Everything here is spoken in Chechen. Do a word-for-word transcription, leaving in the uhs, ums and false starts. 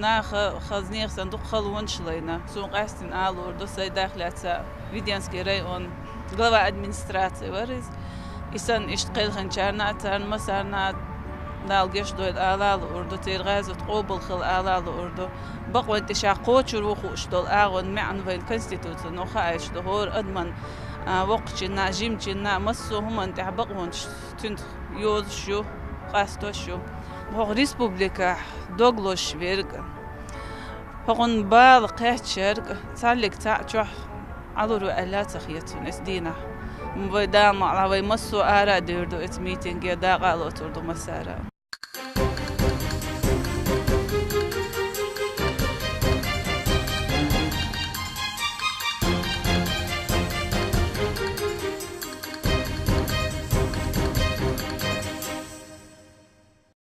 Наха хазнех сан дукха халонаш лайна. Суна къаьстина алур ду, сай дахлаца Веденский район глава администрации вар из. И сан иштта кхелхинчарна а, царна массарна а Дала геш дойла ала лур ду, церан гӀазот къобал хила ала лур ду. Бакъван тӀе ша кхочур ву хууш долу агӀон маьӀна вайн конституцино хаийш ду. ХӀора адаман, а, воккхачинна а, жимачинна а, массо а хӀуманна тӀехь бакъвонаш цуьнца йозуш ю, къастош ю. ХӀокху республикахь доглош верг, хӀокхунна бала кхаьччарг цхьаллиг цхьаъ чохь Ӏалур ву аьлла ца хета суна эцу дийнахь. Вай Дала мукъалахь, вай массо а ара а девр ду эцу митинге, дакъа а лоцур ду массара.